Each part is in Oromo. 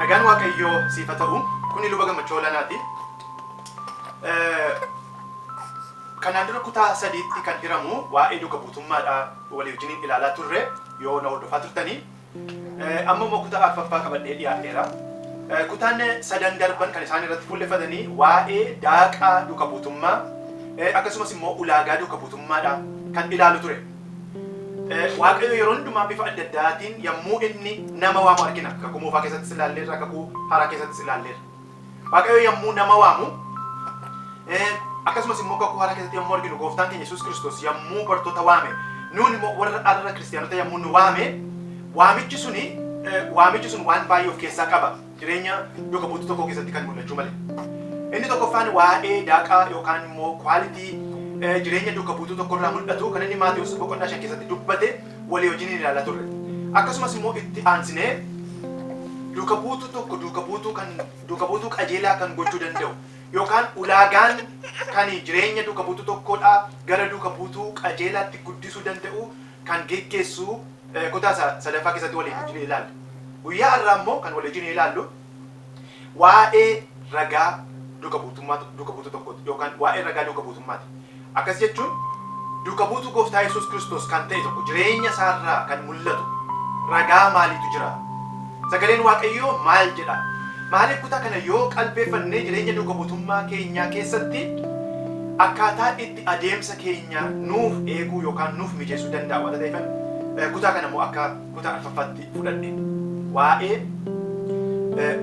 Nagaan Waaqayyoo siif haa ta'u. Kuni Luba Gammachuu Olaanaati. Kanaan dura kutaa sadiitti kan hiramu waa'ee duuka buutummaadha walii wajjiniin ilaalaa turre yoo na hordofaa turtanii. Amma immoo kutaa arfaffaa qabadhee dhiyaadheera. Kutaan sadan darban kan isaan irratti fuulleffatanii waa'ee daaqaa duuka buutummaa akkasumas immoo ulaagaa duuka buutummaadha kan ilaalu ture. Waaqayyo yeroo hundumaa bifa adda addaatiin yommuu inni nama waamu argina. Kakuu moofaa keessattis ilaalleerra, kakuu haaraa keessattis ilaalleerra. Waaqayyo yommuu nama waamu akkasumas immoo kakuu haaraa keessatti yommuu arginu gooftaan keenya Yesuus Kiristoos yommuu bartoota waame nuun immoo warra arra kiristiyaanota yommuu nu waame waamichi suni waamichi sun waan baay'ee of keessaa qaba. Jireenya duuka buutuu tokkoo keessatti kan mul'achuu male. Inni tokkoffaan waa'ee daaqaa yookaan immoo quality jireenya duuka buutuu tokko irraa mul'atu kan inni Maatewos boqonnaa 5 keessatti dubbate walii wajjin ilaalaa turre. Akkasumas immoo itti aansinee duuka buutuu tokko duuka buutuu kan duuka buutuu qajeelaa kan gochuu danda'u yookaan ulaagaan kan jireenya duuka buutuu tokkoodhaa gara duuka buutuu qajeelaatti guddisuu danda'u kan geggeessu kutaa isa sadaffaa keessatti walii wajjin ilaalla. Guyyaa har'aa immoo kan walii wajjin ilaallu waa'ee ragaa duuka buutummaa duuka buutuu tokkooti yookaan waa'ee ragaa duuka buutummaati. Akkas jechuun duuka buutuu gooftaa Yesuus Kiristoos kan ta'e tokko jireenya isaarraa kan mul'atu ragaa maaliitu jira? Sagaleen Waaqayyoo maal jedha? Maaliif kutaa kana yoo qalbeeffannee jireenya duuka buutummaa keenyaa keessatti akkaataa itti adeemsa keenya nuuf eeguu yookaan nuuf mijeessuu danda'a waanta ta'eefan kutaa kana immoo akka kutaa arfaffaatti fudhadhe. Waa'ee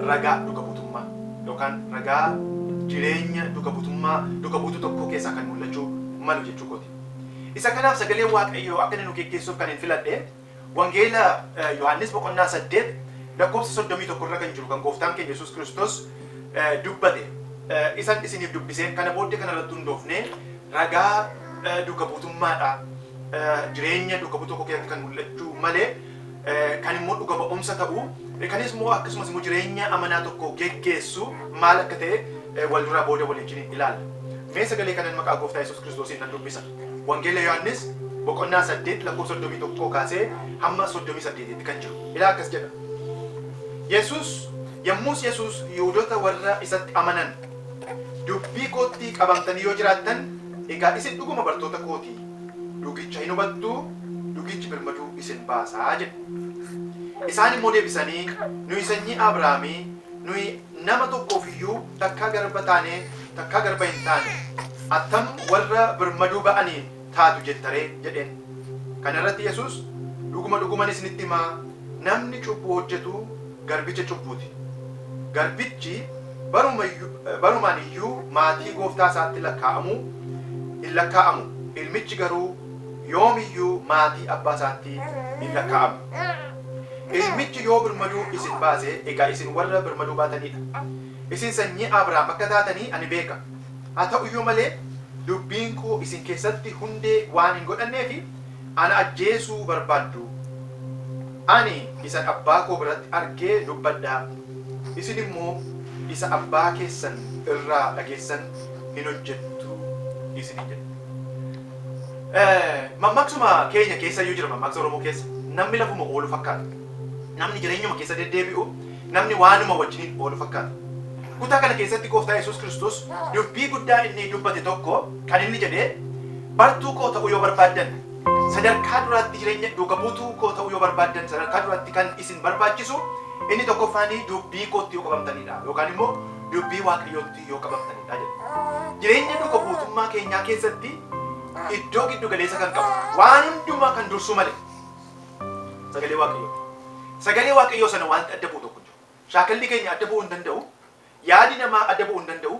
ragaa duuka buutummaa yookaan ragaa jireenya duuka buutummaa duuka buutuu tokkoo keessaa kan mul'achuu malu jechuu kooti. Isa kanaaf sagaleen Waaqayyoo akka inni nu geggeessuuf kan hin filadhe Wangeela Yohaannis boqonnaa 8 lakkoofsa 31 irra kan jiru kan gooftaan keenya Yesuus Kiristoos dubbate isan isiniif dubbiseen kana booddee kana irratti hundoofnee ragaa duuka buutummaadha jireenya duuka buutuu tokko keessatti kan mul'achuu malee kan immoo dhuga ba'umsa ta'u kanis immoo akkasumas immoo jireenya amanaa tokko geggeessu maal akka ta'e wal duraa booda waliin wajjin ilaalla. Mee sagalee kanan maqaa gooftaa Yesuus Kiristoosiin nan dubbisa. Wangeela Yohaannis boqonnaa 8 lakkoofsa 31 kaasee hamma 38tti kan jiru. Ilaa akkas jedha. Yesuus yommus Yesuus Yihuudota warra isatti amanan dubbii kootti qabamtanii yoo jiraattan egaa isin dhuguma bartoota kooti. Dhugicha hin hubattu, dhugichi birmaduu isin baasaa jedhe. Isaan immoo deebisanii nuyi sanyii Abrahaamii nuyi nama tokkoof iyyuu takkaa garba taanee takkaa garba hin taane attam warra birmaduu ba'anii taatu jettaree jedheen. Kana irratti Yesuus dhuguma dhuguman isinitti himaa namni cubbuu hojjetu garbicha cubbuuti. Garbichi barumaan iyyuu maatii gooftaa isaatti lakkaa'amuu hin lakkaa'amu, ilmichi garuu yoom iyyuu maatii abbaa isaatti hin lakkaa'amu. Ilmichi yoo birmaduu isin baase, egaa isin warra birmaduu baatanii dha. Isin sanyii Abrahaam akka taatanii ani beeka. Haa ta'u iyyuu malee dubbiin koo isin keessatti hundee waan hin godhanneef ana ajjeesuu barbaaddu. Ani isan abbaa koo biratti arge dubbadha, isin immoo isa abbaa keessan irraa dhageessan hin hojjettu isiniin jedhe. Mammaaksuma keenya keessa iyyuu jira mammaaksa Oromoo keessa. Namni lafuma oolu fakkaata. Namni jireenyuma keessa deddeebi'u, namni waanuma wajjiniin oolu fakkaata. Kutaa kana keessatti gooftaa Yesuus Kiristoos dubbii guddaa inni dubbate tokko kan inni jedhe bartuu koo ta'uu yoo barbaaddan sadarkaa duraatti jireenya duuka buutuu koo ta'uu yoo barbaaddan sadarkaa duraatti kan isin barbaachisu inni tokkoffaan dubbii kootti yoo qabamtanidha yookaan immoo dubbii Waaqayyootti yoo qabamtanidha jedhe. Jireenya duuka buutummaa keenyaa keessatti iddoo giddu galeessa kan qabu waan hundumaa kan dursuu malee sagalee Waaqayyooti. Sagalee Waaqayyoo sana wanti adda bu'u tokko hin jiru. Shaakalli keenya adda bu'uu hin danda'u. Yaadi namaa adda bu'uu hin danda'u.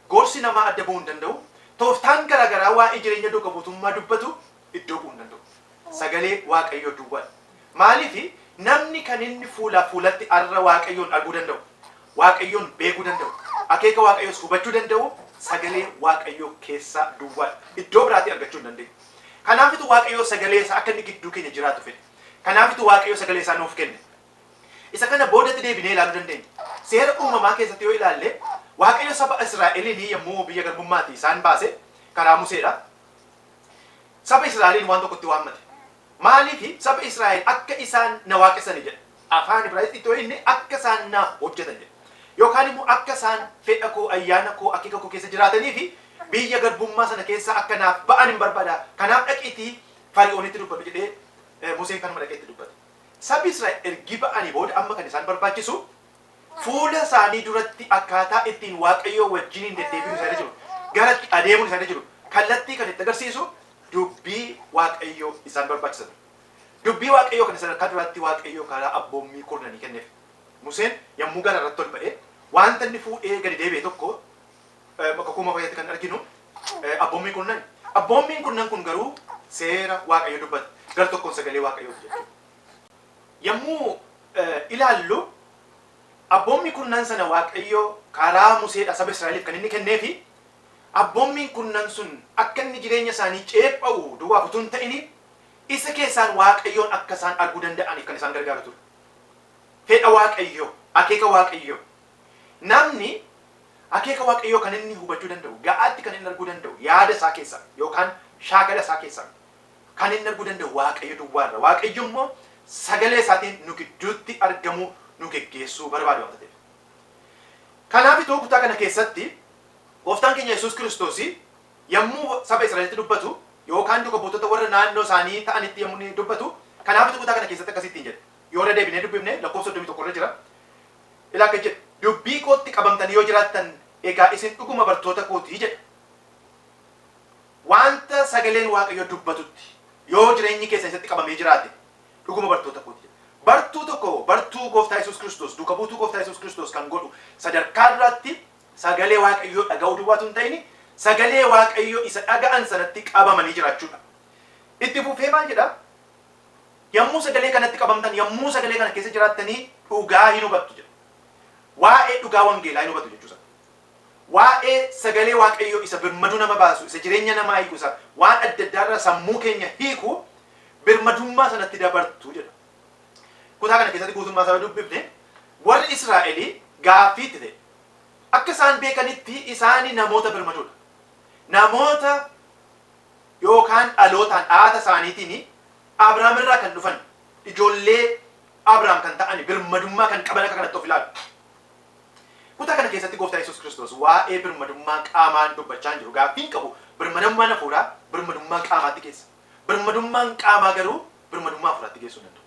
Gorsi namaa adda bu'uu hin danda'u. Tooftaan garaagaraa waa'ee jireenya duuka buutummaa dubbatu iddoo bu'uu hin danda'u. Sagalee Waaqayyoo duwwaadha. Maaliif namni kan inni fuulaa fuulatti arra Waaqayyoon arguu danda'u, Waaqayyoon beekuu danda'u, akeeka Waaqayyoos hubachuu danda'u sagalee Waaqayyoo keessaa duwwaadha. Iddoo biraatii argachuu hin dandeenyu. Kanaafitu Waaqayyoo sagalee isaa akka inni gidduu keenya jiraatu fedhe. Kanaafitu Waaqayyoo sagalee isaa nuuf kenne. Isa kana boodatti deebinee ilaaluu dandeenya. Seera uumamaa keessatti yoo ilaalle Waaqayyo saba Israa'eliin yommuu biyya garbummaatii isaan baase karaa Museedha. Saba Israa'eliin waan tokkotti waammate. Maaliif saba Israa'el akka isaan na waaqessani jedhe. Afaan Ibraayisxiitti yoo inni akka isaan naaf hojjetan jedha. Yookaan immoo akka isaan fedha koo, ayyaana koo, akeeka koo keessa jiraatanii fi biyya garbummaa sana keessa akka naaf ba'an hin barbaada. Kanaaf dhaqiitii Fari'oonitti dubbadhu jedhee Museen kanuma dhaqee itti dubbate. Sabni Israa'el ergi ba'anii booda amma kan isaan barbaachisu fuula isaanii duratti akkaataa ittiin Waaqayyoo wajjiniin deddeebi'uun isaanii jiru, garatti adeemuun isaanii jiru, kallattii kan itti agarsiisu dubbii Waaqayyoo isaan barbaachisa. Dubbii Waaqayyoo kan sadarkaa duraatti Waaqayyoo karaa abboommii kurnanii kenneef. Museen yommuu gara irratti ol ba'e wanta inni fuudhee gadi deebi'e tokko kakuu moofaa keessatti kan arginu abboommii kurnan. Abboommiin kurnan kun garuu seera Waaqayyoo dubbata. Gar tokkoon sagalee Waaqayyoo jechuudha. Yommuu ilaallu abboommii kurnan sana Waaqayyoo karaa Museedha saba Israa'eliif kan inni kenneefi abboommiin kurnan sun akka inni jireenya isaanii ceepha'u duwwaaf utuu hin ta'ini isa keessaan Waaqayyoon akka isaan arguu danda'aniif kan isaan gargaaru ture. Fedha Waaqayyoo, akeeka Waaqayyoo. Namni akeeka Waaqayyoo kan inni hubachuu danda'u, ga'aatti kan inni arguu danda'u, yaada isaa keessaa yookaan shaakala isaa keessaa kan inni arguu danda'u Waaqayyo duwwaarra. Waaqayyo immoo sagalee isaatiin nu gidduutti argamuu, nu geggeessuu barbaada waanta ta'eef. Kanaafituu kutaa kana keessatti Gooftaan keenya Yesuus Kiristoos yommuu saba Israa'elitti dubbatu yookaan duuka buutota warra naannoo isaanii ta'anitti yommuu inni dubbatu, kanaafitu kutaa kana keessatti akkasittiin jedhe. Yoo irra deebinee dubbifne lakkoofsa 31 irra jira. Ilaa akka jedhe, dubbii kootti qabamtanii yoo jiraattan egaa isin dhuguma bartoota kootii jedha. Wanta sagaleen Waaqayyoo dubbatutti yoo jireenyi keessan isatti qabamee jiraate dhuguma bartoota kooti jedha. Bartuu tokko bartuu Gooftaa Yesuus Kiristoos, duuka buutuu Gooftaa Yesuus Kiristoos kan godhu sadarkaa duraatti sagalee Waaqayyoo dhaga'uu duwwaatu hin ta'ini sagalee Waaqayyoo isa dhaga'an sanatti qabamanii jiraachuudha. Itti fufee maal jedha? Yommuu sagalee kanatti qabamtan, yommuu sagalee kana keessa jiraattanii dhugaa hin hubattu jedha. Waa'ee dhugaa wangeelaa hin hubattu jechuusa. Waa'ee sagalee Waaqayyoo isa birmaduu nama baasu, isa jireenya namaa hiiku, isa waan adda addaarraa sammuu keenya hiiku birmadummaa sanatti dabartu jedha. Kutaa kana keessatti guutummaa isaa dubbifne warri Israa'elii gaaffii itti ta'e. Akka isaan beekanitti isaani namoota birmaduudha. Namoota yookaan dhalootaan dhaata isaaniitiin Abrahaam irraa kan dhufan, ijoollee Abrahaam kan ta'an, birmadummaa kan qaban akka kanatti of ilaalu. Kutaa kana keessatti Gooftaa Yesuus Kiristoos waa'ee birmadummaa qaamaan dubbachaa hin jiru. Gaaffiin qabu birmadummaan hafuuraa birmadummaa qaamaatti geessa. Birmadummaan qaamaa garuu birmadummaa hafuuraatti geessuu hin danda'u.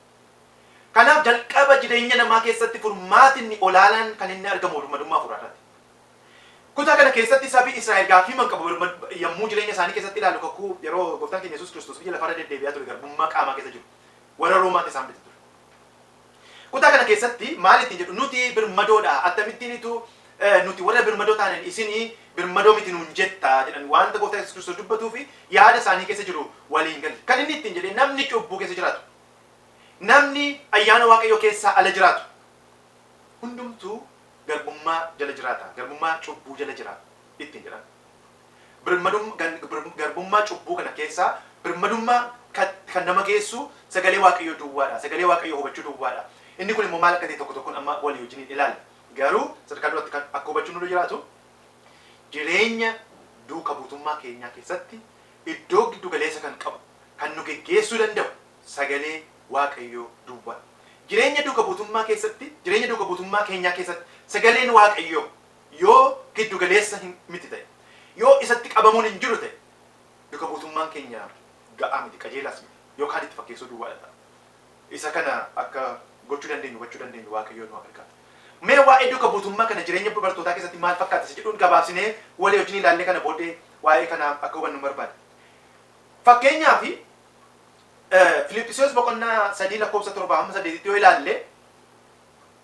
Kanaaf jalqaba jireenya namaa keessatti furmaatinni olaanaan kan inni argamu birmadummaa hafuuraa irratti. Kutaa kana keessatti sabi Israa'el gaaffii man qabu yommuu jireenya isaanii keessatti ilaalu kakuu yeroo Gooftaan keenya Yesuus Kiristoos biyya lafaarra deddeebi'aa ture garbummaa qaamaa keessa jiru. Warra Roomaatti isaan bite ture. Kutaa kana keessatti maal ittiin jedhu? Nuti birmadoodha, akkamittiinitu nuti warra birmadoo taanen isinii birmadoo miti nuun jetta jedhan. Wanta Gooftaa Yesuus Kiristoos dubbatuu fi yaada isaanii keessa jiru waliin galle. Kan inni ittiin jedhe namni cubbuu keessa jiraatu, namni ayyaana Waaqayyoo keessaa ala jiraatu hundumtuu garbummaa jala jiraata, garbummaa cubbuu jala jira ittiin jedhan. Garbummaa cubbuu kana keessaa birmadummaa kan nama geessu sagalee Waaqayyoo duwwaadha. Sagalee Waaqayyoo hubachuu duwwaadha. Inni kun immoo maal akka ta'e tokko tokkoon amma walii wajjin ilaalla. Garuu sadarkaa duratti kan akka hubachuun nurra jiraatu jireenya duuka buutummaa keenyaa keessatti iddoo giddu galeessa kan qabu, kan nu geggeessuu danda'u sagalee Waaqayyoo duwwaadha. Jireenya duuka buutummaa keessatti, jireenya duuka buutummaa keenyaa keessatti sagaleen Waaqayyoo yoo giddu galeessa miti ta'e, yoo isatti qabamuun hin jiru ta'e, duuka buutummaan keenya ga'aa miti, qajeelaas miti, yookaan itti fakkeessuu duwwaadha ta'a. Isa kana akka gochuu dandeenyu, hubachuu dandeenyu Waaqayyoon nu haa gargaaru. Mee waa'ee duuka buutummaa kana jireenya bartootaa keessatti maal fakkaata isa jedhuun gabaabsinee walii wajjin ilaallee kana booddee waa'ee kanaa akka hubannu barbaada. Fakkeenyaaf Filiphisiyoos boqonnaa 3 lakkoofsa 7 hamma 8tti yoo ilaalle,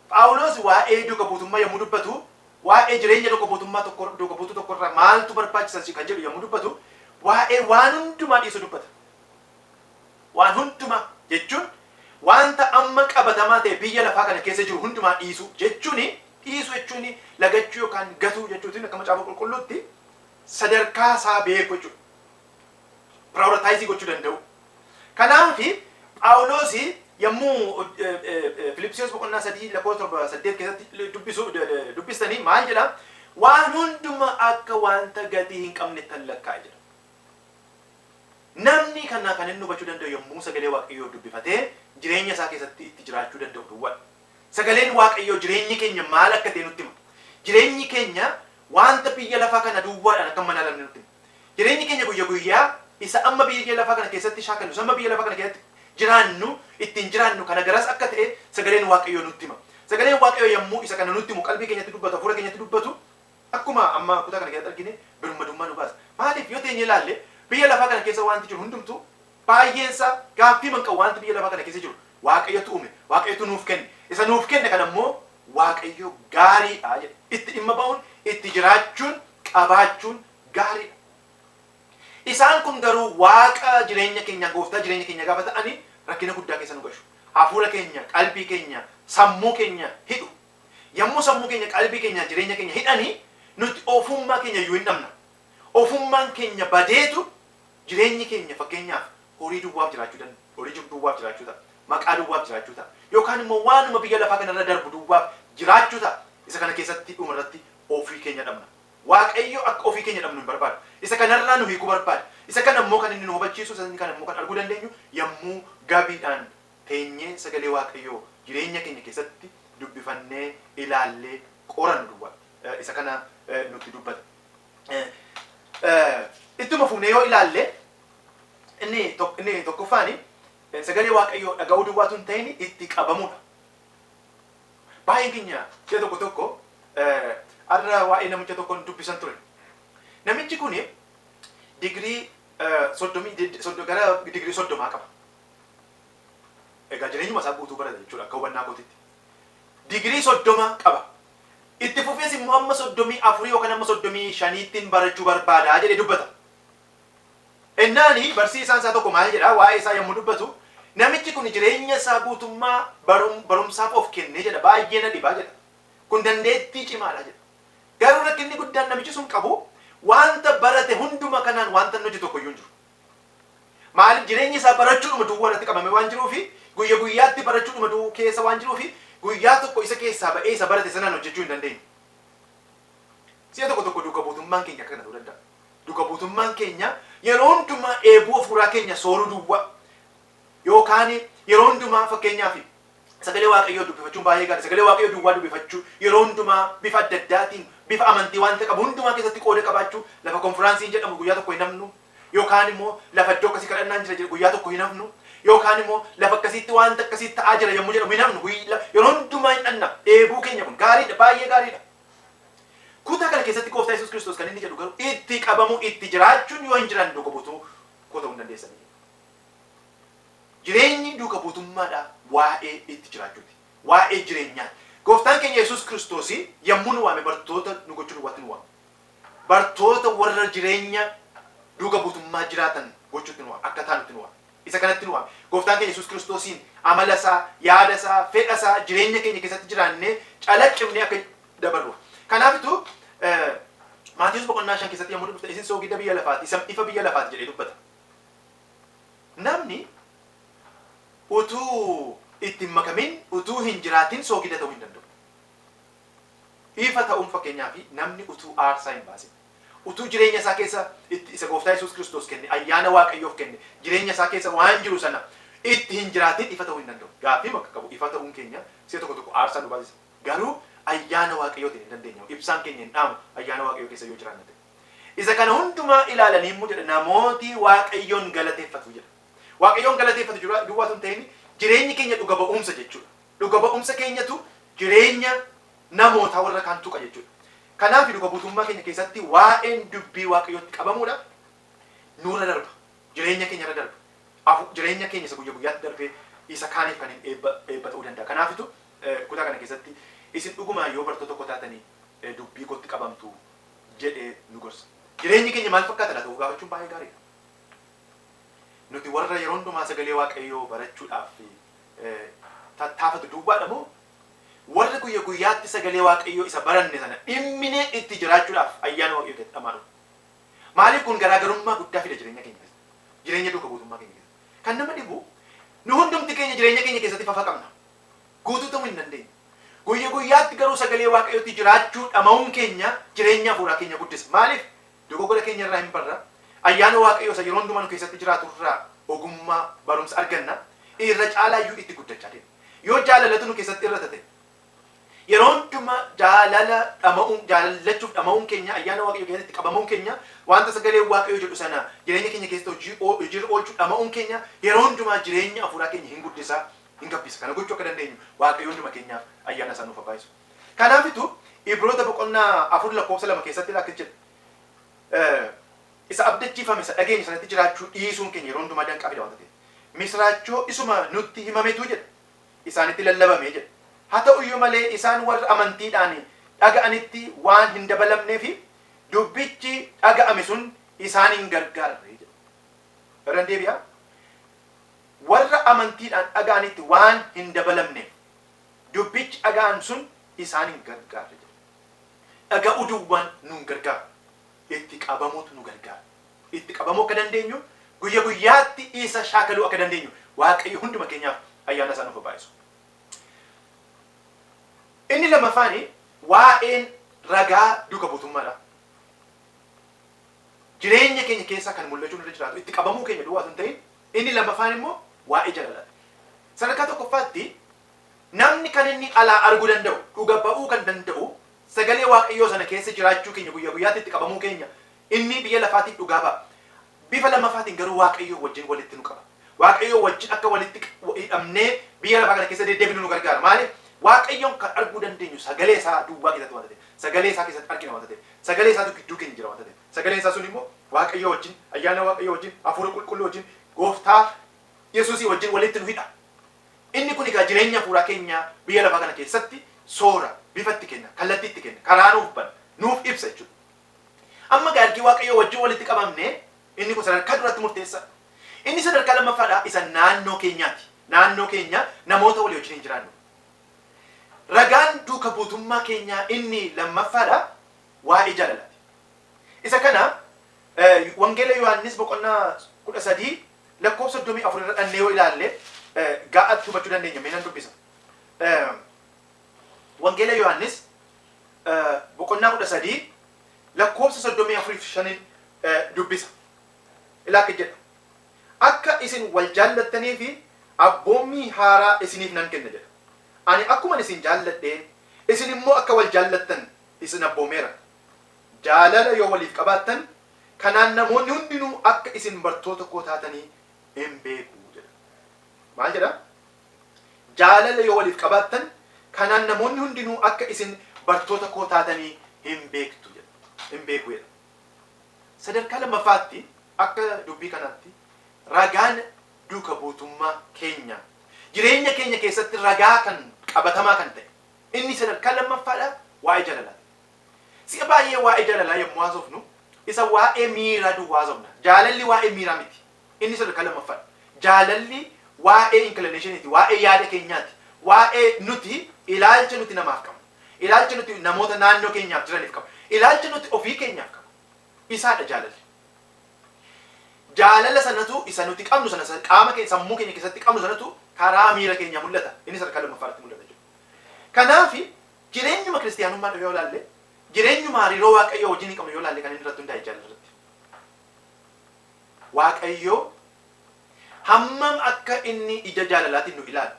Phaawulos waa'ee duuka buutummaa yommuu dubbatu, waa'ee jireenya duuka buutummaa tokko, duuka buutuu tokkorraa maaltu barbaachisa kan jedhu yommuu dubbatu, waa'ee waan hundumaa dhiisuu dubbata. Waan hundumaa jechuun wanta amma qabatamaa ta'e biyya lafaa kana keessa jiru hundumaa dhiisuu jechuun, dhiisuu jechuun lagachuu yookaan gatuu jechuutiin akka Macaafa Qulqulluutti sadarkaa isaa beekuu jechuudha. Prioritize gochuu danda'u. Kanaaf Phaawulos yommuu Filiphisiyoos boqonnaa 3 lakkoofsa 7 8 keessatti dubbistanii maal jedha? Waan hunduma akka wanta gatii hin qabnettan lakkaa'e jedha. Namni kana kan inni hubachuu danda'u yommuu sagalee Waaqayyoo dubbifatee jireenya isaa keessatti itti jiraachuu danda'u duwwaadha. Sagaleen Waaqayyoo jireenyi keenya maal akka ta'e nutti hima. Jireenyi keenya wanta biyya lafaa kana duwwaadhaan akka hin madaalamne nutti hima. Jireenyi keenya guyya guyyaa isa amma biyya lafaa kana keessatti shaakallu, isa amma biyya lafaa kana keessatti jiraannu, ittiin jiraannu kana garas akka ta'e sagaleen Waaqayyoo nutti hima. Sagaleen Waaqayyoo yommuu isa kana nutti himu, qalbii keenyatti dubbatu, hafuura keenyatti dubbatu, akkuma amma kutaa kana keessatti argine birmadummaa nu baasa. Maaliif yoo teenyee ilaalle, biyya lafaa kana keessa wanti jiru hundumtuu baay'eensaa gaaffii manqabu. Wanti biyya lafaa kana keessa jiru Waaqayyotu uume, Waaqayyotu nuuf kenne. Isa nuuf kenne kana immoo Waaqayyo gaariidha jedhe. Itti dhimma ba'uun, itti jiraachuun, qabaachuun gaariidha. Isaan kun garuu Waaqa jireenya keenya, gooftaa jireenya keenya gaafa ta'anii rakkina guddaa keessa nu gashu. Hafuura keenya, qalbii keenya, sammuu keenya hidhu. Yommuu sammuu keenya, qalbii keenya, jireenya keenya hidhanii, nuti ofummaa keenya iyyuu hin dhabna. Ofummaan keenya badeetu jireenyi keenya fakkeenyaaf horii duwwaaf jiraachuu danda'a. Horii jiru duwwaaf jiraachuu ta'a. Maqaa duwwaaf jiraachuu ta'a. Yookaan immoo waanuma biyya lafaa kanarra darbu duwwaaf jiraachuu ta'a. Isa kana keessatti dhumarratti ofii keenya dhabna. Waaqayyo akka ofii keenya dhabnu hin barbaadu. Isa kanarraa nu hiikuu barbaada. Isa kana immoo kan inni nu hubachiisu, isa kana immoo kan arguu dandeenyu yommuu gabiidhaan teenyee sagalee Waaqayyoo jireenya keenya keessatti dubbifannee, ilaallee, qorannu duwwaa. Isa kana nutti dubbata. Ittuma fufnee yoo ilaalle, inni tokkoffaani sagalee Waaqayyoo dhaga'uu duwwaatu hin ta'in, itti qabamuudha. Baay'een keenya si'a tokko tokko, har'a waa'ee namicha tokkoon dubbisan ture. Namichi kun digirii 30 gara digirii 30 qaba. Egaa jireenyuma isaa guutuu barate jechuudha akka hubannaa kootitti. Digirii 30 qaba. Itti fufees immoo hamma 34 yookaan hamma 35ttiin barachuu barbaadaa jedhee dubbata. Innaani barsiisaan isaa tokko maal jedhaa waa'ee isaa yommuu dubbatu, "Namichi kun jireenya isaa guutummaa barumsaaf of kennee," jedha, "baay'ee na dhibaa," jedha. "Kun dandeettii cimaadha," jedha. Garuu rakkinni guddaan namichi sun qabu, wanta barate hunduma kanaan wanta inni hojjetu tokko iyyuu hin jiru. Maaliif? Jireenyi isaa barachuudhuma duwwaa irratti qabame waan jiruufi, guyya guyyaatti barachuudhuma duwwaa keessa waan jiruufi, guyyaa tokko isa keessaa ba'ee isa barate sanaan hojjechuu hin dandeenye. Si'a tokko tokko duuka buutummaan keenya akka kana ta'uu danda'a. Duuka buutummaan keenya yeroo hundumaa dheebuu hafuuraa keenya sooruu duwwaa yookaan yeroo hundumaa, fakkeenyaaf, sagalee Waaqayyoo dubbifachuun baay'ee gaarii. Sagalee Waaqayyoo duwwaa dubbifachuu, yeroo hundumaa bifa adda addaatiin, bifa amantii wanta qabu hundumaa keessatti qooda qabaachuu, lafa konfiraansiin jedhamu guyyaa tokko hin hafnu, yookaan immoo lafa iddoo akkasii kadhannaan jira jedhu guyyaa tokko hin hafnu, yookaan immoo lafa akkasiitti wanta akkasii ta'aa jira yommuu jedhamu hin hafnu, yeroo hundumaa hin dhanna. Dheebuu keenya kun gaariidha, baay'ee gaariidha. Kutaa kana keessatti Gooftaa Yesuus Kiristoos kan inni jedhu garuu, itti qabamuu, itti jiraachuun yoo hin jiraanne, duuka buutuu koo ta'uu hin dandeessanii. Jireenyi duuka buutummaadha waa'ee itti jiraachuuti. Waa'ee jireenyaati. Gooftaan keenya Yesuus Kiristoos yommuu nu waame bartoota nu gochuu duwwaatti nu waame. Bartoota warra jireenya duuka buutummaa jiraatan gochuutti nu waame. Akka taanutti nu waame. Isa kanatti nu waame. Gooftaan keenya Yesuus Kiristoosiin amala isaa, yaada isaa, fedha isaa jireenya keenya keessatti jiraannee calaqqifnee akka dabarruuf. Kanaafitu Maatiyus boqonnaa 5 keessatti yommuu dubbiftan, "Isin soogidda biyya lafaati, isin ifa biyya lafaati," jedhee dubbata. Namni utuu itti hin makamin, utuu hin jiraatin soogidda ta'uu hin danda'u. Ifa ta'uun, fakkeenyaaf, namni utuu aarsaa hin baasin, utuu jireenya isaa keessa itti isa Gooftaa Yesuus Kiristoos kenne, ayyaana Waaqayyoof kenne, jireenya isaa keessa waan jiru sana itti hin jiraatin ifa ta'uu hin danda'u. Gaaffii makka qabu, ifa ta'uun keenya si'a tokko tokko aarsaa nu baasisa. Garuu ayyaana Waaqayyootiin hin dandeenyamu. Ibsaan keenya hin dhaamu ayyaana Waaqayyoo keessa yoo jiraanne ta'e. "Isa kana hundumaa ilaalanii immoo," jedha, "namooti Waaqayyoon galateeffatu," jedha. Waaqayyoon galateeffatu duwwaatu hin ta'in, jireenyi keenya dhuga ba'umsa jechuudha. Dhuga ba'umsa keenyatu jireenya namootaa warra kaan tuqa jechuudha. Kanaaf dhuga buutummaa keenya keessatti waa'een dubbii Waaqayyootti qabamuudha nurra darba. Jireenya keenya irra darba. Jireenya keenya isa guyya guyyaatti darbee isa kaaniif kan hin eebba ta'uu danda'a. Kanaafitu kutaa kana keessatti, "Isin dhugumaan yoo bartoota koo taatanii dubbii kootti qabamtu," jedhee nu gorsa. Jireenyi keenya maal fakkaata laata? Of gaafachuun baay'ee gaariidha. Nuti warra yeroo hundumaa sagalee Waaqayyoo barachuudhaaf tattaafatu duwwaadha moo warra guyya guyyaatti sagalee Waaqayyoo isa baranne sana dhimminee itti jiraachuudhaaf ayyaana Waaqayyoo keessatti dhamaanu? Maaliif, kun garaagarummaa guddaa fida jireenya keenya keessatti. Jireenya duuka buutummaa keenya keessatti. Kan nama dhibu, nu hundumti keenya jireenya keenya keessatti fafa qabna. Guutuu ta'uu hin dandeenye. Guyya guyyaatti garuu sagalee Waaqayyootti jiraachuu dhama'uun keenya jireenya hafuuraa keenya guddisa. Maaliif? Dogoggora keenya irraa hin barra. Ayyaana Waaqayyoo isa yeroo hundumaa nu keessatti jiraatu irraa ogummaa, barumsa arganna. Irra caalaa iyyuu itti guddachaa deema. Yoo jaalalatu nu keessatti irra ta'e Yeroo hundumaa jaalala dhama'uun, jaalallachuuf dhama'uun keenya, ayyaana Waaqayyoo keessatti qabamuun keenya, wanta sagalee Waaqayyoo jedhu sana jireenya keenya keessatti hojiirra oolchuu dhama'uun keenya yeroo hundumaa jireenya hafuuraa keenya hin guddisaa, hin gabbisa. Kana gochuu akka dandeenyu Waaqayyo hunduma keenyaaf ayyaana isaa nuuf haa baay'isu. Kanaafitu Ibroota boqonnaa 4 lakkoofsa 2 keessatti akkas jedha. Isa abdachiifame isa dhageenye sanatti jiraachuu dhiisuun keenya yeroo hundumaa danqaa fida wanta ta'eef. Misiraachoo isuma nutti himametu jedha. Isaanitti lallabame jedha. Haa ta'u iyyuu malee isaan warra amantiidhaan dhaga'anitti waan hin dabalamneef dubbichi dhaga'ame sun isaan hin gargaarre jedha. Irran deebi'a. Warra amantiidhaan dhaga'anitti waan hin dabalamneef dubbichi dhaga'an sun isaan hin gargaarre jedha. Dhaga'uu duwwaan nu hin gargaaru. Itti qabamuutu nu gargaara. Itti qabamuu akka dandeenyu, guyya guyyaatti isa shaakaluu akka dandeenyu Waaqayyo hunduma keenyaaf ayyaana isaa nuuf haa baay'isu. Inni lammaffaan waa'een ragaa duuka buutummaadha. Jireenya keenya keessaa kan mul'achuu nurra jiraatu itti qabamuu keenya duwwaa osoo hin ta'in, inni lammaffaan immoo waa'ee jaalalaati. Sadarkaa tokkoffaatti namni kan inni alaa arguu danda'u, dhuga ba'uu kan danda'u, sagalee Waaqayyoo sana keessa jiraachuu keenya, guyyaa guyyaatti itti qabamuu keenya inni biyya lafaatiif dhugaa ba'a. Bifa lammaffaatiin garuu Waaqayyoo wajjin walitti nu qaba. Waaqayyoo wajjin akka walitti hidhamnee biyya lafaa kana keessa deddeebinu nu gargaara. Maaliif? Waaqayyoon kan arguu dandeenyu sagalee isaa duwwaa keessatti waanta ta'eef. Sagalee isaa keessatti argina waanta ta'eef. Sagalee isaatu gidduu keenya jira waanta ta'eef. Sagaleen isaa sun immoo Waaqayyoo wajjin, ayyaana Waaqayyoo wajjin, hafuura qulqulluu wajjin, gooftaa Yesuusii wajjin walitti nu hidha. Inni kun egaa jireenya hafuuraa keenya biyya lafaa kana keessatti soora, bifa itti kenna, kallattii itti kenna, karaa nuuf bana, nuuf ibsa jechuudha. Amma egaa ergi Waaqayyoo wajjin walitti qabamne, inni kun sadarkaa duratti murteessaadha. Inni sadarkaa lammaffaadha isa naannoo keenyaati. Naannoo keenya namoota walii wajjin hin jiraannu. Ragaan duuka buutummaa keenyaa inni lammaffaadha waa'ee jaalalaati. Isa kana Wangeela Yohaannis boqonnaa 13 lakkoofsa 34 irra dhannee yoo ilaalle ga'atti hubachuu dandeenya. Mee nan dubbisa. Wangeela Yohaannis boqonnaa 13 lakkoofsa 34 fi 5 dubbisa. Ilaa akka jedha. Akka isin wal jaallattanii fi abboommii haaraa isiniif nan kenna jedha. Ani akkuman isin jaalladhe, isin immoo akka wal jaallattan isin abboomeera. Jaalala yoo waliif qabaattan, kanaan namoonni hundinuu akka isin bartoota koo taatanii in beeku jedha. Maal jedha? Jaalala yoo waliif qabaattan, kanaan namoonni hundinuu akka isin bartoota koo taatanii hin beektu jedha. Hin beeku jedha. Sadarkaa lammaffaatti akka dubbii kanaatti ragaan duuka buutummaa keenya jireenya keenya keessatti ragaa kan qabatamaa kan ta'e inni sadarkaa lammaffaadha waa'ee jaalalaati. Si'a baay'ee waa'ee jaalalaa yommuu haasofnu isa waa'ee miiraa duwwaa haasofna. Jaalalli waa'ee miiraa miti. Inni sadarkaa lammaffaadha. Jaalalli waa'ee inclinationiiti, waa'ee yaada keenyaati, waa'ee nuti ilaalcha nuti namaaf qabnu, ilaalcha nuti namoota naannoo keenyaaf jiraniif qabnu, ilaalcha nuti ofii keenyaaf qabnu. Isaadha jaalalli. Jaalala sanatu isa nuti qabnu sana, isa qaama keenya, sammuu keenya keessatti qabnu sanatu karaa miira keenyaa mul'ata. Inni sadarkaa lammaffaarratti mul'ata jechuudha. Kanaaf jireenyuma kiristiyaanummaa yoo ilaalle, jireenyuma hariiroo Waaqayyoo wajjin hin qabnu yoo ilaalle, kan inni irratti hundaa'e jaalala irratti. Waaqayyoo hammam akka inni ija jaalalaatiin nu ilaalu,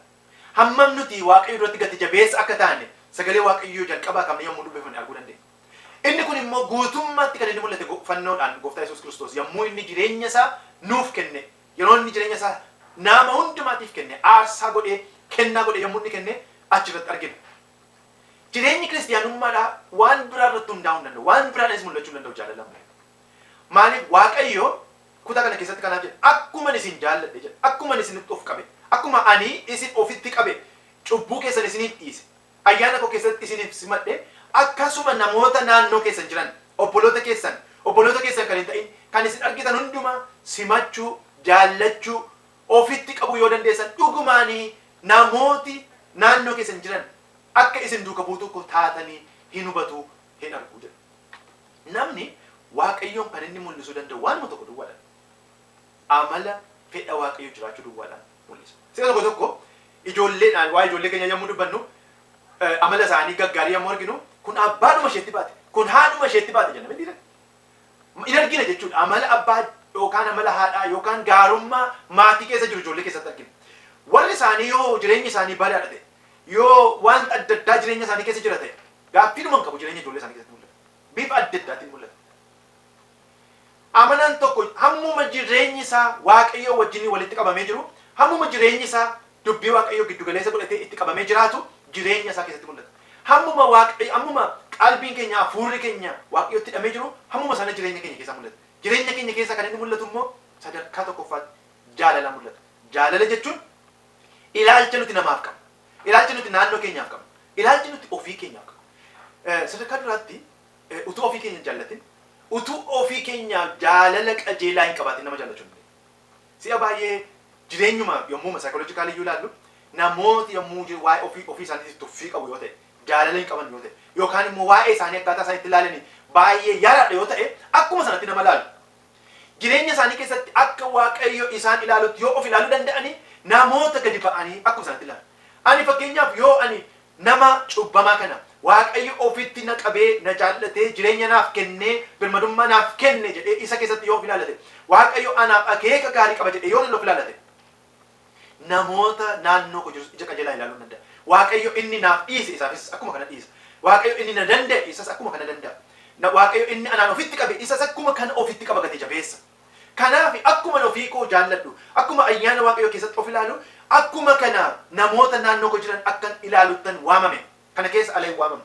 hammam nuti Waaqayyo duratti gati jabeessa akka taane sagalee Waaqayyoo jalqabaa kaafnee yommuu dubbifne arguu dandeenya. Inni kun immoo guutummaatti kan inni mul'ate fannoodhaan Gooftaa Yesuus Kiristoos yommuu inni jireenya isaa nuuf kenne, yeroo inni jireenya isaa nama hundumaatiif kenne, aarsaa godhee, kennaa godhee yommuu inni kenne achirratti argina. Jireenyi kiristiyaanummaadhaa waan biraa irratti hundaa'uu hin danda'u. Waan biraadhaanis mul'achuu hin danda'u jaalala malee. Maaliif? Waaqayyo kutaa kana keessatti kanaaf jedha. Akkuman isin jaalladhe jedha. Akkuman isinitti of qabe. Akkuma ani isin ofitti qabe, cubbuu keessan isiniif dhiise, ayyaana koo keessatti isiniif simadhe, akkasuma namoota naannoo keessan jiran, obboloota keessan, obboloota keessan kan hin ta'in, kan isin argitan hundumaa simachuu, jaallachuu, ofitti qabuu yoo dandeessan, dhugumaanii namooti naannoo keessan jiran akka isin duuka buutuu koo taatanii hin hubatu, hin argu jedha. Namni Waaqayyoon kan inni mul'isuu danda'u waanuma tokko duwwaadhaan. Amala fedha Waaqayyoo jiraachuu duwwaadhaan mul'isa. Si'a tokko tokko ijoolleedhaan waa'ee ijoollee keenya yommuu dubbannu, amala isaanii gaggaarii yommuu arginu, kun abbaadhuma isheetti baate, kun haadhuma isheetti baate jenna miti. In argina jechuudha. Amala abbaa yookaan amala haadhaa yookaan gaarummaa maatii keessa jiru ijoollee keessatti argina. Warri isaanii yoo jireenyi isaanii badaadha ta'e, Yoo wanta adda addaa jireenya isaanii keessa jira ta'e, gaaffiidhuma hin qabu, jireenya ijoollee isaanii keessatti mul'ata. Bifa adda addaatiin mul'ata. Amanaan tokko hammuma jireenyi isaa Waaqayyoo wajjin walitti qabamee jiru, hammuma jireenyi isaa dubbii Waaqayyoo giddu galeessa godhatee itti qabamee jiraatu, jireenya isaa keessatti mul'ata. Hammuma Waaqayyo, hammuma qalbiin keenya, hafuurri keenya Waaqayyootti hidhamee jiru, hammuma sana jireenya keenya keessaa mul'ata. Jireenya keenya keessaa kan inni mul'atu immoo sadarkaa tokkoffaatti jaalala mul'ata. Jaalala jechuun ilaalcha nuti namaaf qabnu, ilaalcha nuti naannoo keenyaaf qabnu, ilaalcha nuti ofii keenyaaf qabnu. Sadarkaa duraatti utuu ofii keenya hin jaallatin, utuu ofii keenyaaf jaalala qajeelaa hin qabaatin nama jaallachuu hin dandeenyu. Si'a baay'ee jireenyuma yommuu psychologically iyyuu ilaallu, namooti yommuu waa'ee ofii ofii isaaniitiif tuffii qabu yoo ta'e, jaalala hin qaban yoo ta'e, yookaan immoo waa'ee isaanii akkaataa isaan itti ilaalanii baay'ee yaraadha yoo ta'e, akkuma sanatti nama ilaalu. Jireenya isaanii keessatti akka Waaqayyo isaan ilaalutti yoo of ilaaluu danda'anii, namoota gadi ba'anii akkuma sanatti ilaalu. Ani fakkeenyaaf yoo ani nama cubbamaa kana Waaqayyo ofitti na qabee, na jaallatee, jireenya naaf kennee, birmadummaa naaf kenne jedhee isa keessatti yoo of ilaalate, Waaqayyo anaaf akeeka gaarii qaba jedhee yoo of ilaalate, namoota naannoo koo jirus ija qajeelaa ilaaluu danda'a. Waaqayyo inni naaf dhiise isaafis akkuma kana dhiisa. Waaqayyo inni na danda'e isas akkuma kana danda'a. Waaqayyo inni anaan ofitti qabe isas akkuma kana ofitti qaba, gati jabeessa. Kanaaf akkuma ofii koo jaalladhu, akkuma ayyaana Waaqayyoo keessatti of ilaalu, akkuma kana namoota naannoo koo jiran akkan ilaaluttan waamame. Kana keessa ala hin waamamne.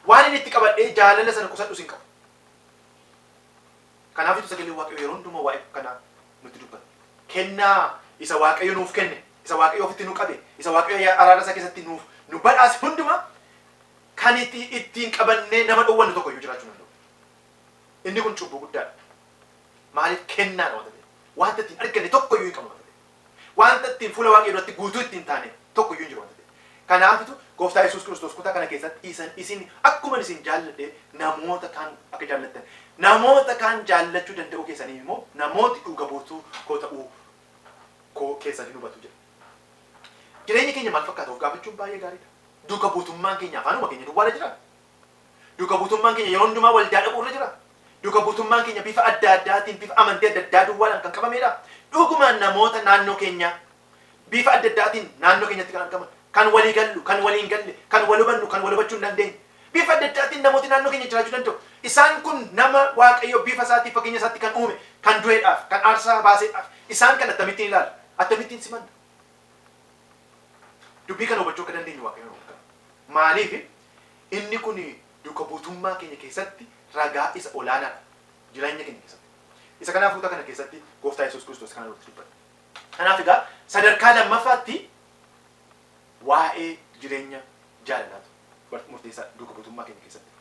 Waan inni itti qabadhee jaalala sana qusadhus hin qabu. Kanaafitu sagalee Waaqayyoo yeroo hundumaa waa'ee kanaa nutti dubbata. Kennaa isa Waaqayyo nuuf kenne, isa Waaqayyo ofitti nu qabe, isa Waaqayyo araara isaa keessatti nuuf nu badhaase hundumaa kan ittiin qabannee nama dhowwannu tokko iyyuu jiraachuu danda'u. Inni kun cubbuu guddaadha. Maaliif? Kennaadha wanta ta'e. Wanta ittiin arganne tokko iyyuu hin qabnu wanta ta'e. Wanta ittiin fuula Waaqayyoo duratti guutuu ittiin taane tokko iyyuu hin jiru wanta ta'e. Kanaafitu Gooftaa Yesuus Kiristoos kutaa kana keessatti isin akkuma isin jaalladhe namoota kaan akka jaallattan, namoota kaan jaallachuu danda'uu keessanii immoo namooti dhuga buutuu koo ta'uu koo keessan hin hubatu jedha. Jireenya keenya maal fakkaata of gaafachuun baay'ee gaariidha. Duuka buutummaan keenya afaanuma keenya duwwaarra jira. Duuka buutummaan keenya yeroo hundumaa waldaa dhaquu irra jira. Duuka buutummaan keenya bifa adda addaatiin, bifa amantii adda addaa duwwaadhaan kan qabamedha. Dhugumaan namoota naannoo keenyaa bifa adda addaatiin naannoo keenyatti kan argaman, kan walii gallu, kan walii hin galle, kan wal hubannu, kan wal hubachuu hin dandeenye. Bifa adda addaatiin namooti naannoo keenya jiraachuu danda'u. Isaan kun nama Waaqayyo bifa isaatii fakkeenya isaatti kan uume, kan du'eedhaaf, kan aarsaa baaseedhaaf. Isaan kan akkamittiin ilaalla? Akkamittiin simanna? Dubbii kana hubachuu akka dandeenyu Waaqayyo nu gargaara. Maaliif? Inni kun duuka buutummaa keenya keessatti ragaa isa olaanaadha. Jireenya keenya keessatti. Isa kanaaf kutaa kana keessatti Gooftaa Yesuus Kiristoos kana nutti dubbata. Kanaaf egaa sadarkaa lammaffaatti waa'ee jireenya jaalalaatu murteessaa duuka buutummaa keenya keessatti.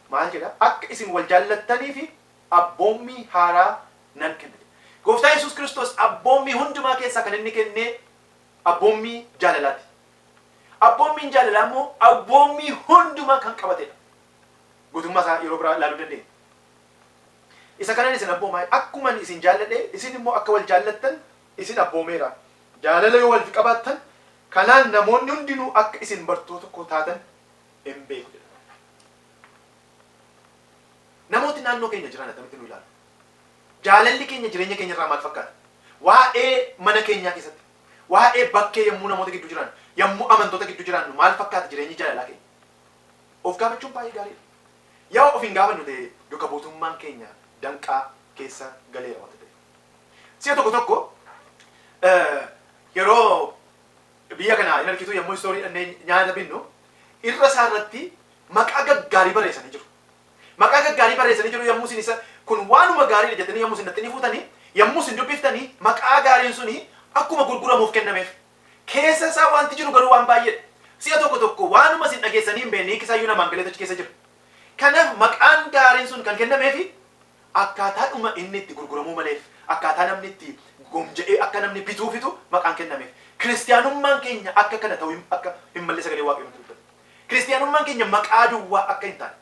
Maal jedha? "Akka isin wal jaallattanii fi abboommii haaraa nan kenna" jedha. Gooftaa Yesuus Kiristoos abboommii hundumaa keessaa kan inni kennee abboommii jaalalaati. Abboommiin jaalalaa immoo abboommii hundumaa kan qabatedha. Guutummaa isaa yeroo biraa ilaaluu dandeenya. "Isa kanan isin abboomaa, akkuma ani isin jaalladhe isin immoo akka wal jaallattan isin abboomeera. Jaalala yoo wal qabaattan, kanaan namoonni hundinuu akka isin bartoota koo taatan hin beeku" jedha. Namooti naannoo keenya jiran akkamitti nu ilaalu? Jaalalli keenya jireenya keenya irraa maal fakkaata? Waa'ee mana keenyaa keessatti, waa'ee bakkee yommuu namoota gidduu jiran, yommuu amantoota gidduu jiraannu maal fakkaata jireenyi jaalalaa keenya? Of gaafachuun baay'ee gaariidha. Yoo of hin gaafannu ta'e, duuka buutummaan keenya danqaa keessa galeera wanta ta'eef. Si'a tokko tokko yeroo biyya kana hin argitu, yommuu istoorii dhannee nyaata binnu irra isaa irratti maqaa gaggaarii barreessanii jiru. Maqaa gaggaarii barreessanii jiru. Yommuu isin isa kun waanuma gaariidha jettanii yommuu isin dhattanii fuutanii, yommuu isin dubbiftanii, maqaa gaariin suni akkuma gurguramuuf kennameef. Keessa isaa wanti jiru garuu waan baay'eedha. Si'a tokko tokko waanuma isin dhageessanii hin beekne hiikisaayyuu namaan galeetu achi keessa jira. Kanaaf maqaan gaariin sun kan kennameefi akkaataadhuma inni itti gurguramuu maleef, akkaataa namni itti gomja'ee akka namni bituufitu maqaan kennameef. Kiristiyaanummaan keenya akka kana ta'uu akka hin malle sagalee Waaqayyoo nutti dubbata. Kiristiyaanummaan keenya maqaa duwwaa akka hin taane.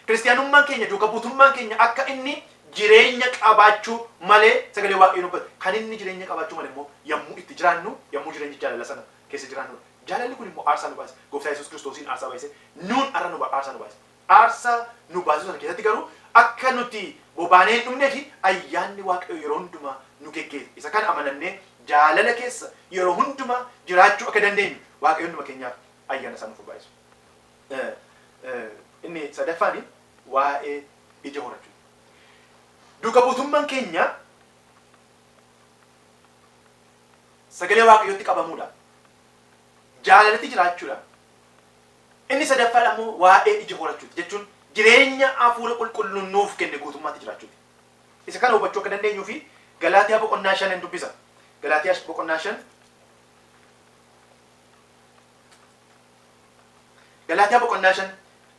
Kiristiyaanummaan keenya, duuka buutummaan keenya akka inni jireenya qabaachuu malee sagalee Waaqayyoo dubbata. Kan inni jireenya qabaachuu malee immoo yommuu itti jiraannu, yommuu jireenya jaalala sana keessa jiraannudha. Jaalalli kun immoo aarsaa nu baasa. Gooftaa Yesuus Kiristoosiin aarsaa baay'ise. Nuun har'a nu aarsaa nu baase. Aarsaa nu baasuu sana keessatti garuu akka nuti bobaanee hin dhumnee fi ayyaanni Waaqayyoo yeroo hundumaa nu geggeessa. Isa kana amanannee jaalala keessa yeroo hundumaa jiraachuu akka dandeenyu Waaqayyo hunduma keenyaaf Ayyaana isaa nuuf baay'isu. Inni sadaffaan waa'ee ija horachuu. Duuka buutummaan keenya sagalee Waaqayyootti qabamuudha. Jaalalatti jiraachuudha. Inni sadaffaan ammoo waa'ee ija horachuuti jechuun jireenya hafuura qulqulluun nuuf kenne guutummaatti jiraachuuti. Isa kana hubachuu akka dandeenyuu fi Galaatiyaa boqonnaa 5 dubbisa. Galaatiyaa boqonnaa 5 Galaatiyaa boqonnaa 5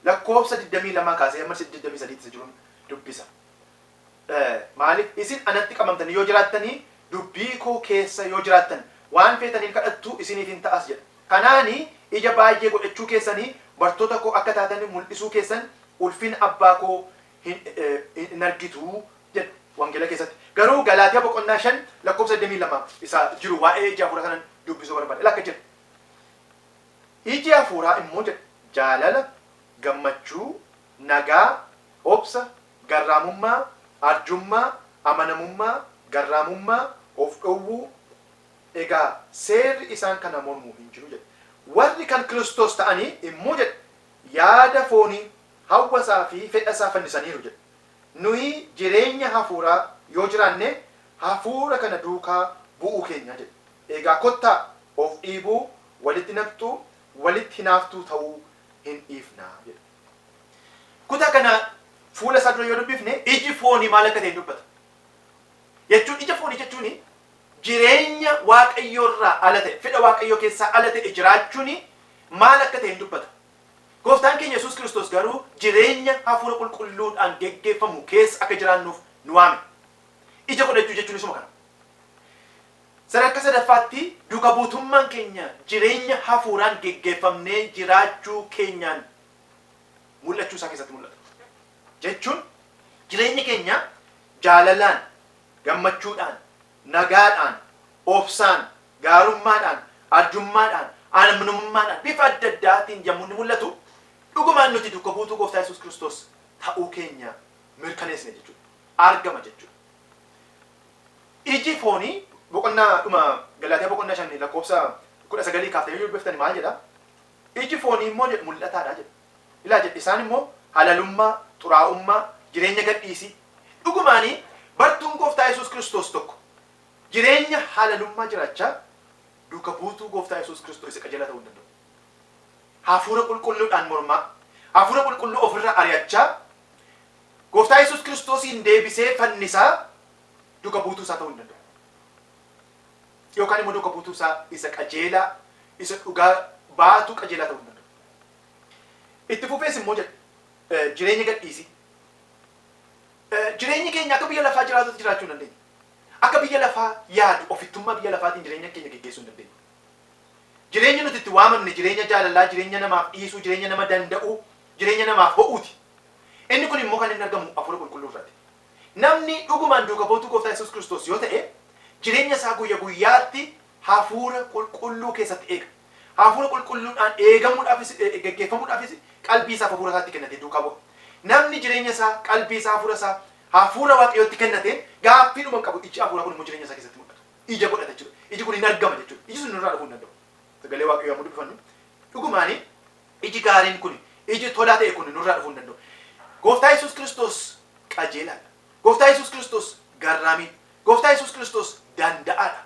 lakkoofsa 22 kaasee hamma 23 isa jiruun dubbisa. Maaliif isin anatti qabamtanii yoo jiraattanii, dubbii koo keessa yoo jiraattan, waan feetaniin kadhattu isiniif hin ta'as jedha. Kanaani ija baay'ee godhachuu keessanii bartoota koo akka taatan mul'isuu keessan ulfina abbaa koo hin argitu jedha wangeela keessatti. Garuu Galaatiyaa boqonnaa 5 lakkoofsa 22 isa jiru waa'ee ija hafuuraa sanan dubbisuu barbaada. Ilaa akka jedha. Iji hafuuraa immoo jedha jaalala, gammachuu, nagaa, obsa, garraamummaa, arjummaa, amanamummaa, garraamummaa, of dhowwuu. Egaa seerri isaan kana mormu hin jiru jedha. Warri kan Kiristoos ta'anii immoo jedha yaada foonii, hawwa isaa fi fedha isaa fannisaniiru jedha. Nuyi jireenya hafuuraa yoo jiraanne hafuura kana duukaa bu'uu keenya jedha. Egaa kottaa of dhiibuu, walitti naqxuu, walitti hinaaftuu ta'uu hin dhiifnaa jedha. Kutaa kana fuula isaa dura yoo dubbifne iji foonii maal akka ta'e dubbata. Jechuun ija foonii jechuun jireenya Waaqayyoo irraa ala ta'e, fedha Waaqayyoo keessaa ala ta'e jiraachuun maal akka ta'e dubbata. Gooftaan keenya Yesuus Kiristoos garuu jireenya hafuura qulqulluudhaan geggeeffamu keessa akka jiraannuuf nu waame. Ija godhachuu jechuun isuma kana. Sadarkaa sadaffaatti duuka buutummaan keenya jireenya hafuuraan geggeeffamnee jiraachuu keenyaan mul'achuu isaa keessatti mul'ata. Jechuun jireenyi keenya jaalalaan, gammachuudhaan, nagaadhaan, obsaan, gaarummaadhaan, arjummaadhaan, amanamummaadhaan bifa adda addaatiin yommuu inni mul'atu dhugumaan nuti duuka buutuu Gooftaa Yesuus Kiristoos ta'uu keenya mirkaneessine jechuudha. Argama jechuudha. Iji foonii boqonnaa dhuma Galaatiyaa boqonnaa 5 lakkoofsa 19 kaaftanii yoo dubbiftani maal jedha? Iji foonii immoo jedhu mul'ataadha jedha. Ilaa jedha isaan immoo halalummaa, xuraa'ummaa, jireenya gadhiisii. Dhugumaanii bartuun Gooftaa Yesuus Kiristoos tokko jireenya halalummaa jiraachaa duuka buutuu Gooftaa Yesuus Kiristoos isa qajeelaa ta'uu hin danda'u. Hafuura qulqulluudhaan mormaa, hafuura qulqulluu ofirraa ari'achaa Gooftaa Yesuus Kiristoosiin deebisee fannisaa duuka buutuu isaa ta'uu hin danda'u. Yookaan immoo duuka buutuu isaa isa qajeelaa, isa dhugaa baatu qajeelaa ta'uu hin danda'u. Itti fufees immoo jedha jireenya gadhiisii. Jireenyi keenya akka biyya lafaa jiraatutti jiraachuu hin dandeenya. Akka biyya lafaa yaadu ofittummaa biyya lafaatiin jireenya keenya geggeessuu hin dandeenyu. Jireenyi nuti itti waamamne jireenya jaalalaa, jireenya namaaf dhiisuu, jireenya nama danda'uu, jireenya namaaf ho'uuti. Inni kun immoo kan inni argamu hafuura qulqulluu irraati. Namni dhugumaan duuka buutuu Gooftaa Yesuus Kiristoos yoo ta'e jireenya isaa guyya guyyaatti hafuura qulqulluu keessatti eega. Hafuura qulqulluudhaan eegamuudhaafis geggeeffamuudhaafis qalbii isaaf hafuura isaatti kennatee duukaa bu'a. Namni jireenya isaa, qalbii isaa, hafuura isaa hafuura Waaqayyootti kennate gaaffiidhuma hin qabu. Iji hafuuraa kun immoo jireenya isaa keessatti mul'ata. Ija godhata jechuudha. Iji kun hin argama jechuudha. Iji sun nurraa dhufuu hin danda'u. Sagalee Waaqayyoo yommuu dubbifannu dhugumaanii iji gaariin kun, iji tolaa ta'e kun nurraa dhufuu hin danda'u. Gooftaa Yesuus Kiristoos qajeelaadha. Gooftaa Yesuus Kiristoos garraamiidha. Gooftaa Yesuus Kiristoos danda'aadha.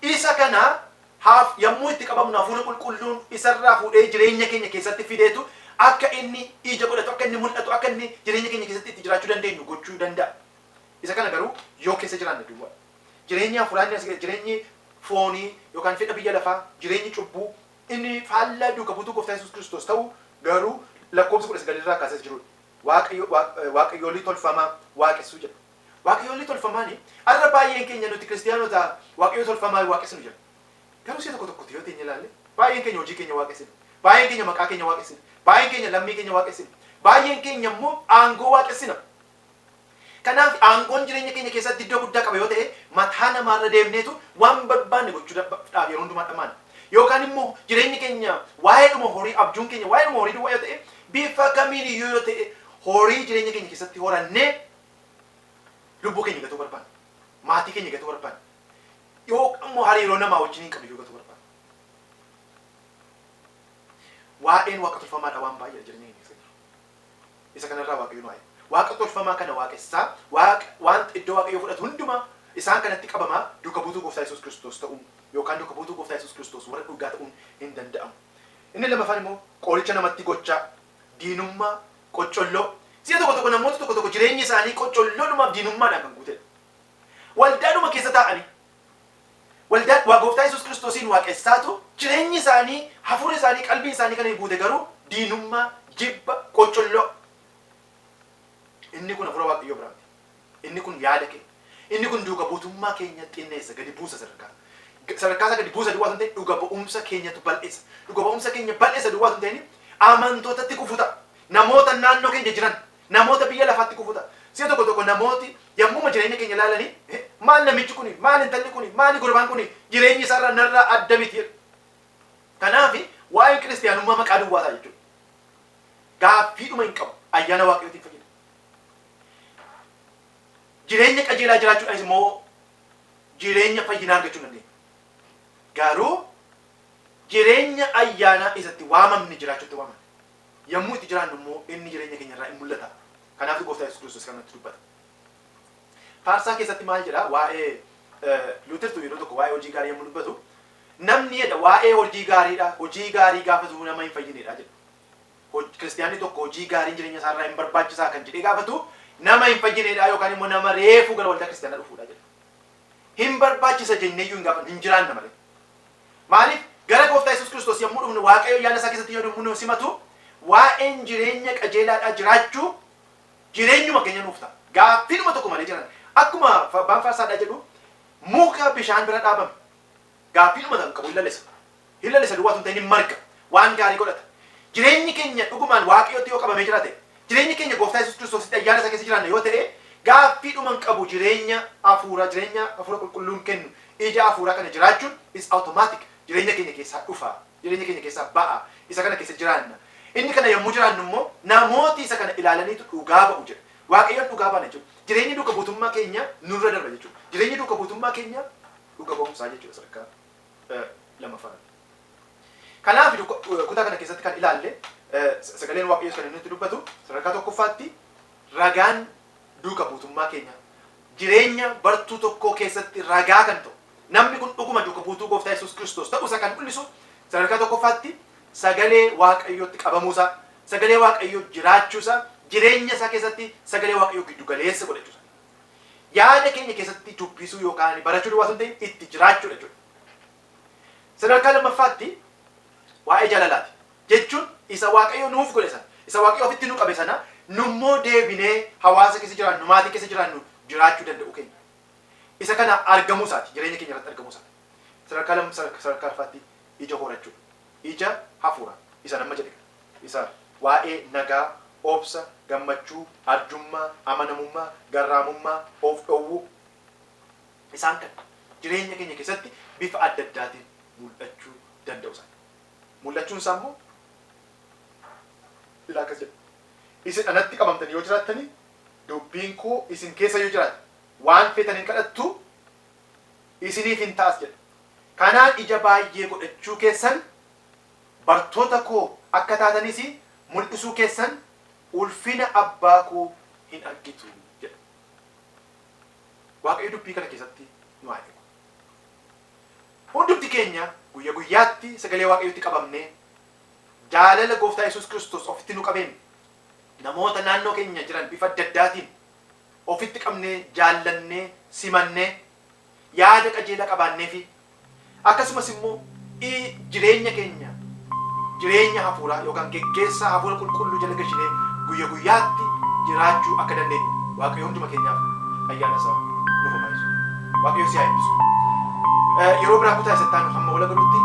Isa kana haaf yommuu itti qabamnu hafuurri qulqulluun isarraa fuudhee jireenya keenya keessatti fideetu akka inni ija godhatu, akka inni mul'atu, akka inni jireenya keenya keessatti itti jiraachuu dandeenyu gochuu danda'a. Isa kana garuu yoo keessa jiraanne duwwaa. Jireenyi hafuuraa inni as jireenyi foonii yookaan fedha biyya lafaa, jireenyi cubbuu inni faallaa duuka buutuu Gooftaa Yesuus Kiristoos ta'u garuu lakkoofsa 19 irraa kaasee jirudha. Waaqayyo waaqayyoolii tolfamaa waaqessuu jedha. Waaqayyoolii tolfamaani har'a baay'een keenya nuti kiristiyaanota waaqayyoo tolfamaa waaqessinu jira. Garuu si'a tokko tokkotti yoo teenye ilaalle baay'een keenya hojii keenya waaqessina. Baay'een keenya maqaa keenya waaqessina. Baay'een keenya lammii keenya waaqessina. Baay'een keenya immoo aangoo waaqessina. Kanaaf aangoon jireenya keenya keessatti iddoo guddaa qaba yoo ta'e mataa namaarra deemneetu waan barbaanne gochuudhaaf yeroo hundumaa dhamaana. Yookaan immoo jireenyi keenya waa'eedhuma horii, abjuun keenya waa'eedhuma horii duwwaa yoo ta'e bifa kamiin iyyuu yoo ta'e horii jireenya keenya keessatti horannee lubbuu keenya gatuu barbaanna. Maatii keenya gatuu barbaanna. Yookaan immoo hariiroo namaa wajjin hin qabnu iyyuu gatuu barbaanna. Waa'een waaqa tolfamaadha waan baay'ee jireenya keenya keessa jiru. Isa kanarraa Waaqayyo nu haa eegu. Waaqa tolfamaa kana waaqessaa, waaqa waan iddoo Waaqayyo fudhatu hundumaa isaan kanatti qabamaa duuka buutuu gooftaa Yesuus Kiristoos ta'uun yookaan duuka buutuu gooftaa Yesuus Kiristoos warra dhugaa ta'uun hin danda'amu. Inni lammaffaan immoo qoricha namatti gochaa, diinummaa, qoccolloo. Si'a tokko tokko namoota tokko tokko jireenyi isaanii qoccolloodhumaaf diinummaadhaan kan guutedha. Waldaadhuma keessa taa'anii waldaa waa gooftaa Yesuus Kiristoosiin waaqessaatu jireenyi isaanii, hafuurri isaanii, qalbiin isaanii kan hin guute garuu diinummaa, jibba, qoccolloo. Inni kun hafuura Waaqayyoo biraa miti. Inni kun yaada keenya. Inni kun duuka buutummaa keenya xinneessa, gadi buusa sadarkaa. Sadarkaa isaa gadi buusa duwwaa osoo hin ta'in dhuga ba'umsa keenyatu bal'eessa. Dhuga ba'umsa keenya bal'eessa duwwaa osoo hin ta'in amantootatti gufuu ta'a. Namoota naannoo keenya jiran, namoota biyya lafaatti gufuu ta'a. Si'a tokko tokko namooti yommuma jireenya keenya ilaalanii, maal namichi kuni, maal intalli kuni, maali gurbaan kuni, jireenyi isaarraa narraa adda miti jedhu. Kanaaf waa'een kiristiyaanummaa maqaa duwwaa ta'a jechuudha. Gaaffiidhuma hin qabu. Ayyaana Waaqayyootiin fayyada. Jireenya qajeelaa jiraachuudhaanis immoo jireenya fayyinaa argachuu hin dandeenya. Garuu jireenya ayyaanaa isatti waamamne jiraachuutti waamamne. Yommuu itti jiraannu immoo inni jireenya keenya irraa in mul'ata. Kanaafuu gooftaa Yesuus Kiristoos kan natti dubbata. Faarsaa keessatti maal jedha waa'ee Luutertu yeroo tokko waa'ee hojii gaarii yommuu dubbatu, namni jedha waa'ee hojii gaariidha, hojii gaarii gaafatu nama hin fayyinedha jedha. Kiristiyaanni tokko hojii gaariin jireenya isaarraa hin barbaachisaa kan jedhee gaafatu nama hin fayyinedha yookaan immoo nama reefuu gara waldaa kiristiyaanaa dhufuudha jedha. Hin barbaachisa jenneeyyuu hin gaafannu, hin jiraanna malee. Maaliif gara gooftaa Yesuus Kiristoos yommuu dhufnu, Waaqayyo ayyaana isaa keessatti yommuu nu simatu, waa'een jireenya qajeelaadhaa jiraachuu jireenyuma keenya nuuf ta'a. Gaaffiidhuma tokko malee jiran. Akkuma abbaan faarsaadhaa jedhu, muka bishaan bira dhaabame gaaffiidhuma kan qabu hin lalisa. Hin lalisa duwwaa osoo hin ta'in hin marga. Waan gaarii godhata. Jireenyi keenya dhugumaan Waaqayyotti yoo qabamee jiraate, jireenyi keenya gooftaa Yesuus Kiristoositti ayyaana isaa keessa jiraanna yoo ta'e, gaaffiidhuma hin qabu jireenya hafuuraa, jireenya hafuura qulqulluun kennu, ija hafuuraa kana jiraachuun is automatic jireenya keenya keessaa dhufa, jireenya keenya keessaa ba'a, isa kana keessa jiraanna. Inni kana yommuu jiraannu immoo namooti isa kana ilaalaniitu dhugaa ba'u jedha. Waaqayyoon dhugaa baana jechuudha. Jireenyi duuka buutummaa keenya nurra darba jechuudha. Jireenyi duuka buutummaa keenya dhuga ba'umsaa jechuudha sadarkaa lammaffaa irratti. Kanaaf kutaa kana keessatti kan ilaalle, sagaleen Waaqayyoos kan inni nutti dubbatu, sadarkaa tokkoffaatti ragaan duuka buutummaa keenya jireenya bartuu tokkoo keessatti ragaa kan ta'u, namni kun dhuguma duuka buutuu gooftaa Yesuus Kiristoos ta'uusaa kan mul'isu, sadarkaa tokkoffaatti sagalee Waaqayyootti qabamuusaa, sagalee Waaqayyoo jiraachuusaa, jireenya isaa keessatti sagalee Waaqayyoo giddu galeessa godhachuusaa. Yaada keenya keessatti dubbisuu yookaan barachuu duwwaa osoo hin ta'in itti jiraachuudha jechuudha. Sadarkaa lammaffaatti waa'ee jaalalaati. Jechuun isa Waaqayyo nuuf godhe sana, isa Waaqayyo ofitti nu qabe sana nummoo deebinee hawaasa keessa jiraannu, maatii keessa jiraannu jiraachuu danda'uu keenya. Isa kana argamuu isaati, jireenya keenya irratti argamuu isaati. Sadarkaa lam sadarkaa arfaffaatti ija horachuudha. Ija hafuuraa isa nama jedhe kana. Isa waa'ee nagaa, obsa, gammachuu, arjummaa, amanamummaa, garraamummaa, of dhowwuu, isaan kana jireenya keenya keessatti bifa adda addaatiin mul'achuu danda'u isaati. Mul'achuun isaa immoo ilaa akkas jedha. Isin anatti qabamtanii yoo jiraattanii, dubbiin koo isin keessa yoo jiraate, waan feetan hin kadhattu, isiniif hin ta'as jedha. Kanaan ija baay'ee godhachuu keessan, bartoota koo akka taatanis mul'isuu keessan, ulfina abbaa koo hin argitu jedha. Waaqayyo dubbii kana keessatti nu haa eegu. Hundumti keenya guyya guyyaatti sagalee Waaqayyootti qabamnee, jaalala gooftaa Yesuus Kiristoos ofitti nu qabeen namoota naannoo keenya jiran bifa adda addaatiin ofitti qabnee, jaallannee, simannee, yaada qajeelaa qabaannee fi akkasumas immoo jireenya keenya jireenya hafuuraa yookaan geggeessaa hafuura qulqulluu jala gashinee guyya guyyaatti jiraachuu akka dandeenyu Waaqayyo hunduma keenyaaf ayyaana isaa nuuf haa baay'isu. Waaqayyo si haa eebbisu. Yeroo biraa kutaa isatti aanu hamma wal agarrutti